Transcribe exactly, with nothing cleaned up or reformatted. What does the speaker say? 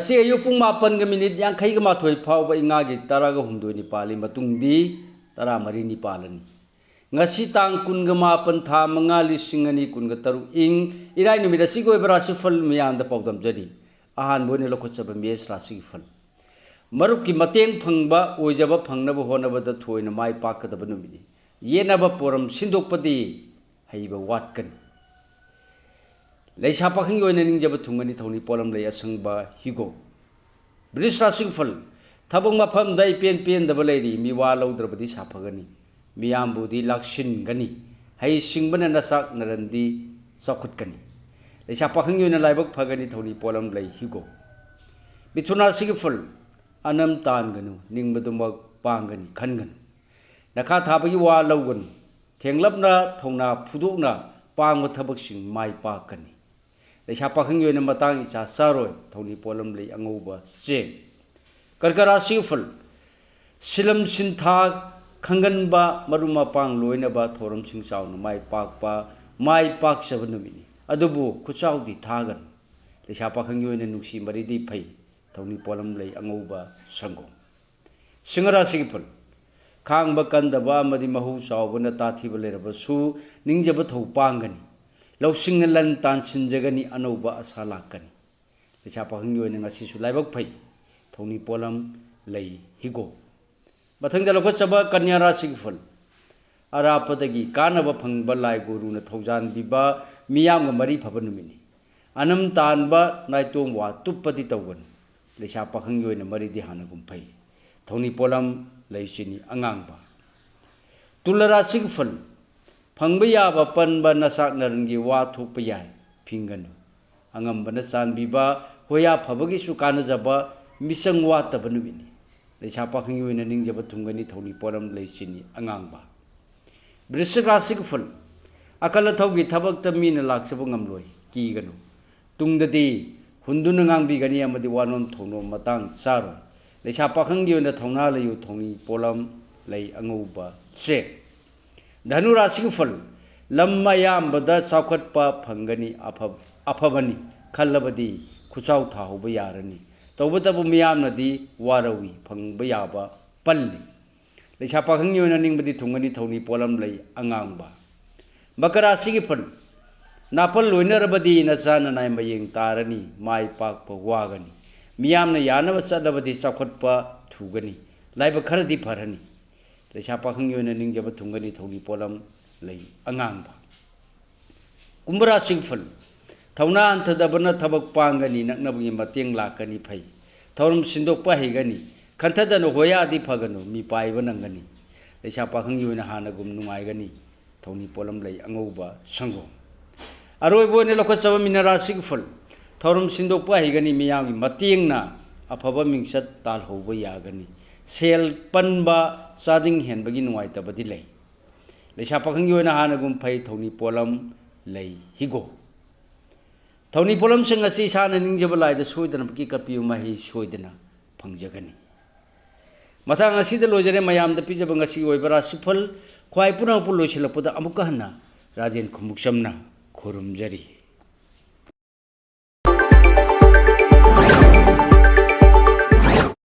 ꯉꯁꯤ ꯑꯌꯨꯛ ꯄꯨꯡ ꯃꯥꯄꯟꯒ ꯃꯤꯅꯤꯠ ꯌꯥꯡꯈꯩꯒ ꯃꯥꯊꯣꯏ ꯐꯥꯎꯕ ꯏꯉꯥꯒꯤ ꯇꯔꯥꯒ ꯍꯨꯝꯗꯣꯏꯅꯤ ꯄꯥꯜꯂꯤ, ꯃꯇꯨꯡꯗꯤ ꯇꯔꯥꯃꯔꯤꯅꯤ ꯄꯥꯜꯂꯅꯤ꯫ ꯉꯁꯤ ꯇꯥꯡ ꯀꯨꯟꯒ ꯃꯥꯄꯟ, ꯊꯥ ꯃꯉꯥ, ꯂꯤꯁꯤꯡ ꯑꯅꯤ ꯀꯨꯟꯒ ꯇꯔꯨꯛ, ꯏꯪ ꯏꯔꯥꯏ ꯅꯨꯃꯤꯠ ꯑꯁꯤꯒꯤ ꯑꯣꯏꯕ ꯔꯥꯁꯤꯐꯜ ꯃꯤꯌꯥꯝꯗ ꯄꯥꯎꯗꯝꯖꯔꯤ꯫ ꯑꯍꯥꯟꯕ ꯑꯣꯏꯅ ꯂꯧꯈꯠꯆꯕ ꯃꯦꯁ ꯔꯥꯁꯤꯒꯤ ꯐꯜ꯫ ꯃꯔꯨꯞꯀꯤ ꯃꯇꯦꯡ ꯐꯪꯕ ꯑꯣꯏꯖꯕ ꯐꯪꯅꯕ ꯍꯣꯠꯅꯕꯗ ꯊꯣꯏꯅ ꯃꯥꯏ ꯄꯥꯛꯀꯗꯕ ꯅꯨꯃꯤꯠꯅꯤ꯫ ꯌꯦꯠꯅꯕ ꯄꯣꯔꯝ ꯁꯤꯟꯗꯣꯛꯄꯗꯤ ꯍꯩꯕ ꯋꯥꯠꯀꯅꯤ꯫ ꯂꯩꯁꯥ ꯄꯥꯈꯪꯒꯤ ꯑꯣꯏꯅ ꯅꯤꯡꯖꯕ ꯊꯨꯡꯒꯅꯤ ꯊꯧꯅꯤ ꯄꯣꯠꯂꯝ ꯂꯩ ꯑꯁꯪꯕ ꯍꯤꯒꯣꯛ꯫ ꯕ꯭ꯔꯤꯖ ꯔꯥꯁꯤꯒꯤ ꯐꯜ꯫ ꯊꯕꯛ ꯃꯐꯝꯗ ꯏꯄꯦꯟ ꯄꯦꯟꯗꯕ ꯂꯩꯔꯤ, ꯃꯤꯋꯥ ꯂꯧꯗ꯭ꯔꯕꯗꯤ ꯁꯥꯐꯒꯅꯤ꯫ ꯃꯤꯌꯥꯝꯕꯨꯗꯤ ꯂꯥꯛꯁꯤꯟꯒꯅꯤ꯫ ꯍꯩ ꯁꯤꯡꯕꯅ ꯅꯆꯥꯛ ꯅꯔꯟꯗꯤ ꯆꯥꯎꯈꯠꯀꯅꯤ꯫ ꯂꯩꯁꯥ ꯄꯥꯈꯪꯒꯤ ꯑꯣꯏꯅ ꯂꯥꯏꯕꯛ ꯐꯒꯅꯤ ꯊꯧꯅꯤ ꯄꯣꯠꯂꯝ ꯂꯩ ꯍꯤꯒꯣꯛ꯫ ꯃꯤꯊꯨꯟ ꯔꯥꯁꯤꯒꯤ ꯐꯜ꯫ ꯑꯅꯝ ꯇꯥꯟꯒꯅꯨ, ꯅꯤꯡꯕꯗꯨꯃꯛ ꯄꯥꯡꯒꯅꯤ ꯈꯟꯒꯅꯨ꯫ ꯅꯈꯥ ꯊꯥꯕꯒꯤ ꯋꯥ ꯂꯧꯒꯅꯨ꯫ ꯊꯦꯡꯂꯞꯅ ꯊꯧꯅꯥ ꯐꯨꯗꯣꯛꯅ ꯄꯥꯡꯕ ꯊꯕꯛꯁꯤꯡ ꯃꯥꯏ ꯄꯥꯛꯀꯅꯤ꯫ ꯂꯩꯁꯥ ꯄꯥꯈꯪꯒꯤ ꯑꯣꯏꯅ ꯃꯇꯥꯡ ꯏꯆꯥ ꯆꯥꯔꯣꯏ ꯊꯧꯅꯤ ꯄꯣꯠꯂꯝ ꯂꯩ ꯑꯉꯧꯕ ꯆꯦꯡ꯫ ꯀꯔꯀ ꯔꯥꯁꯤꯒꯤ ꯐꯜ꯫ ꯁꯤꯂꯝ ꯁꯤꯟꯊꯥ ꯈꯪꯒꯟꯕ, ꯃꯔꯨꯞ ꯃꯄꯥꯡ ꯂꯣꯏꯅꯕ ꯊꯧꯔꯝꯁꯤꯡ ꯆꯥꯎꯅ ꯃꯥꯏ ꯄꯥꯛꯄ, ꯃꯥꯏ ꯄꯥꯛꯆꯕ ꯅꯨꯃꯤꯠꯅꯤ꯫ ꯑꯗꯨꯕꯨ ꯈꯨꯠꯆꯥꯎꯗꯤ ꯊꯥꯒꯅꯨ꯫ ꯂꯩꯁꯥ ꯄꯥꯈꯪꯒꯤ ꯑꯣꯏꯅ ꯅꯨꯡꯁꯤ ꯃꯔꯤꯗꯤ ꯐꯩ ꯊꯧꯅꯤ ꯄꯣꯠꯂꯝ ꯂꯩ ꯑꯉꯧꯕ ꯁꯪꯒꯣꯝ꯫ ꯁꯤꯡꯍ ꯔꯥꯁꯤꯒꯤ ꯐꯜ꯫ ꯈꯥꯡꯕ ꯀꯟꯗꯕ ꯑꯃꯗꯤ ꯃꯍꯧ ꯆꯥꯎꯕꯅ ꯇꯥꯊꯤꯕ ꯂꯩꯔꯕꯁꯨ ꯅꯤꯡꯖꯕ ꯊꯧ ꯄꯥꯡꯒꯅꯤ꯫ ꯂꯧꯁꯤꯡꯅ ꯂꯟ ꯇꯥꯟꯁꯤꯟꯖꯒꯅꯤ, ꯑꯅꯧꯕ ꯑꯁꯥ ꯂꯥꯛꯀꯅꯤ꯫ ꯂꯩꯁꯥ ꯄꯥꯈꯪꯒꯤ ꯑꯣꯏꯅ ꯉꯁꯤꯁꯨ ꯂꯥꯏꯕꯛ ꯐꯩ꯫ ꯊꯧꯅꯤ ꯄꯣꯠꯂꯝ ꯂꯩ ꯍꯤꯒꯣꯛ꯫ ꯃꯊꯪꯗ ꯂꯧꯈꯠꯆꯕ ꯀꯟꯌꯥ ꯔꯥꯁꯤꯒꯤ ꯐꯜ꯫ ꯑꯔꯥꯞꯄꯗꯒꯤ ꯀꯥꯟꯅꯕ ꯐꯪꯕ ꯂꯥꯏ ꯒꯨꯔꯨꯅ ꯊꯧꯖꯥꯟꯕꯤꯕ ꯃꯤꯌꯥꯝꯒ ꯃꯔꯤ ꯐꯕ ꯅꯨꯃꯤꯠꯅꯤ꯫ ꯑꯅꯝ ꯇꯥꯟꯕ ꯅꯥꯏꯇꯣꯝ ꯋꯥ ꯇꯨꯞꯄꯗꯤ ꯇꯧꯒꯅꯨ꯫ ꯂꯩꯁꯥ ꯄꯥꯈꯪꯒꯤ ꯑꯣꯏꯅ ꯃꯔꯤꯗꯤ ꯍꯥꯟꯅꯒꯨꯝ ꯐꯩ꯫ ꯊꯧꯅꯤ ꯄꯣꯠꯂꯝ ꯂꯩ ꯆꯤꯅꯤ ꯑꯉꯥꯡꯕ꯫ ꯇꯨꯂ ꯔꯥꯁꯤꯒꯤ ꯐꯜ꯫ ꯐꯪꯕ ꯌꯥꯕ ꯄꯟꯕ ꯅꯆꯥꯛ ꯅꯔꯟꯒꯤ ꯋꯥ ꯊꯣꯛꯄ ꯌꯥꯏ, ꯐꯤꯡꯒꯅꯨ꯫ ꯑꯉꯝꯕꯅ ꯆꯥꯟꯕꯤꯕ ꯍꯣꯌꯥ ꯐꯕꯒꯤꯁꯨ ꯀꯥꯟꯅꯖꯕ ꯃꯤꯆꯪ ꯋꯥꯠꯇꯕ ꯅꯨꯃꯤꯠꯅꯤ꯫ ꯂꯩꯁꯥ ꯄꯥꯈꯪꯒꯤ ꯑꯣꯏꯅ ꯅꯤꯡꯖꯕ ꯊꯨꯡꯒꯅꯤ ꯊꯧꯅꯤ ꯄꯣꯠꯂꯝ ꯂꯩ ꯆꯤꯅꯤ ꯑꯉꯥꯡꯕ꯫ ꯕ꯭ꯔꯤꯁꯤꯛ ꯔꯥꯁꯤꯒꯤ ꯐꯜ꯫ ꯑꯀꯜ ꯑꯊꯧꯒꯤ ꯊꯕꯛꯇ ꯃꯤꯅ ꯂꯥꯛꯆꯕ ꯉꯝꯂꯣꯏ, ꯀꯤꯒꯅꯨ꯫ ꯇꯨꯡꯗꯗꯤ ꯍꯨꯟꯗꯨꯅ ꯉꯥꯡꯕꯤꯒꯅꯤ ꯑꯃꯗꯤ ꯋꯥꯅꯣꯝ ꯊꯧꯅꯣꯝ ꯃꯇꯥꯡ ꯆꯥꯔꯣꯏ꯫ ꯂꯩꯁꯥ ꯄꯥꯈꯪꯒꯤ ꯑꯣꯏꯅ ꯊꯧꯅꯥ ꯂꯩꯌꯨ ꯊꯧꯅꯤ ꯄꯣꯠꯂꯝ ꯂꯩ ꯑꯉꯧꯕ ꯆꯦꯛ꯫ ꯙꯅꯨ ꯔꯥꯁꯤꯒꯤ ꯐꯜ꯫ ꯂꯝ ꯑꯌꯥꯝꯕꯗ ꯆꯥꯎꯈꯠꯄ ꯐꯪꯒꯅꯤ, ꯑꯐ-, ꯑꯐꯕꯅꯤ ꯈꯜꯂꯕꯗꯤ ꯈꯨꯆꯥꯎ ꯊꯥꯍꯧꯕ ꯌꯥꯔꯅꯤ꯫ ꯇꯧꯕꯇꯕꯨ ꯃꯤꯌꯥꯝꯅꯗꯤ ꯋꯥꯔꯧꯏ, ꯐꯪꯕ ꯌꯥꯕ ꯄꯜꯂꯤ꯫ ꯂꯩꯁꯥ ꯄꯥꯈꯪꯒꯤ ꯑꯣꯏꯅ ꯅꯤꯡꯕꯗꯤ ꯊꯨꯡꯒꯅꯤ, ꯊꯧꯅꯤ ꯄꯣꯠꯂꯝ ꯂꯩ ꯑꯉꯥꯡꯕ꯫ ꯃꯀꯔꯥ ꯔꯥꯁꯤꯒꯤ ꯐꯜ: ꯅꯥꯄꯜ ꯂꯣꯏꯅꯔꯕꯗꯤ ꯅꯆꯥ ꯅꯅꯥꯏ ꯃꯌꯦꯡ ꯇꯥꯔꯅꯤ, ꯃꯥꯏ ꯄꯥꯛꯄ ꯋꯥꯒꯅꯤ꯫ ꯃꯤꯌꯥꯝꯅ ꯌꯥꯅꯕ ꯆꯠꯂꯕꯗꯤ ꯆꯥꯎꯈꯠꯄ ꯊꯨꯒꯅꯤ, ꯂꯥꯏꯕꯛ ꯈꯔꯗꯤ ꯐꯔꯅꯤ꯫ ꯂꯩꯁꯥ ꯄꯥꯈꯪꯒꯤ ꯑꯣꯏꯅ ꯅꯤꯡꯖꯕ ꯊꯨꯡꯒꯅꯤ, ꯊꯧꯅꯤ ꯄꯣꯠꯂꯝ ꯂꯩ ꯑꯉꯥꯡꯕ꯫ ꯀꯨꯝꯚ ꯔꯥꯁꯤꯒꯤ ꯐꯜ: ꯊꯧꯅꯥ ꯍꯟꯊꯗꯕꯅ ꯊꯕꯛ ꯄꯥꯡꯒꯅꯤ, ꯅꯛꯅꯕꯒꯤ ꯃꯇꯦꯡ ꯂꯥꯛꯀꯅꯤ, ꯐꯩ꯫ ꯊꯧꯔꯝ ꯁꯤꯟꯗꯣꯛꯄ ꯍꯩꯒꯅꯤ, ꯈꯟꯊꯗꯅ ꯍꯣꯌꯥꯗꯤ ꯐꯒꯅꯨ, ꯃꯤꯄꯥꯏꯕ ꯅꯪꯒꯅꯤ꯫ ꯂꯩꯁꯥ ꯄꯥꯈꯪꯒꯤ ꯑꯣꯏꯅ ꯍꯥꯟꯅꯒꯨꯝ ꯅꯨꯡꯉꯥꯏꯒꯅꯤ, ꯊꯧꯅꯤ ꯄꯣꯠꯂꯝ ꯂꯩ ꯑꯉꯧꯕ ꯁꯪꯒꯣꯝ꯫ ꯑꯔꯣꯏꯕ ꯑꯣꯏꯅ ꯂꯧꯈꯠꯆꯕ ꯃꯤꯅ ꯔꯥꯁꯤꯒꯤ ꯐꯜ: ꯊꯧꯔꯝ ꯁꯤꯟꯗꯣꯛꯄ ꯍꯩꯒꯅꯤ, ꯃꯤꯌꯥꯝꯒꯤ ꯃꯇꯦꯡꯅ ꯑꯐꯕ ꯃꯤꯡꯆꯠ ꯇꯥꯜꯍꯧꯕ ꯌꯥꯒꯅꯤ꯫ ꯁꯦꯜ ꯄꯟꯕ, ꯆꯥꯗꯤꯡ ꯍꯦꯟꯕꯒꯤ ꯅꯨꯡꯉꯥꯏꯇꯕꯗꯤ ꯂꯩ꯫ ꯂꯩꯁꯥ ꯄꯥꯈꯪꯒꯤ ꯑꯣꯏꯅ ꯍꯥꯟꯅꯒꯨꯝ ꯐꯩ, ꯊꯧꯅꯤ ꯄꯣꯠꯂꯝ ꯂꯩ ꯍꯤꯒꯣꯛ꯫ ꯊꯧꯅꯤ ꯄꯣꯠꯂꯝꯁꯤꯡ ꯑꯁꯤ ꯏꯁꯥꯅ ꯅꯤꯡꯖꯕ ꯂꯥꯏꯗ ꯁꯣꯏꯗꯅꯃꯛꯀꯤ ꯀꯠꯄꯤꯌꯨ, ꯃꯍꯩ ꯁꯣꯏꯗꯅ ꯐꯪꯖꯒꯅꯤ꯫ ꯃꯇꯥꯡ ꯑꯁꯤꯗ ꯂꯣꯏꯖꯔꯦ ꯃꯌꯥꯝꯗ ꯄꯤꯖꯕ ꯉꯁꯤꯒꯤ ꯑꯣꯏꯕ ꯔꯥꯁꯤꯐꯜ꯫ ꯈ꯭ꯋꯥꯏ ꯄꯨꯝꯅꯃꯛꯄꯨ ꯂꯣꯏꯁꯤꯜꯂꯛꯄꯗ ꯑꯃꯨꯛꯀ ꯍꯟꯅ ꯔꯥꯖꯦꯟ ꯈꯨꯃꯨꯛꯆꯝꯅ ꯈꯨꯔꯨꯝꯖꯔꯤ꯫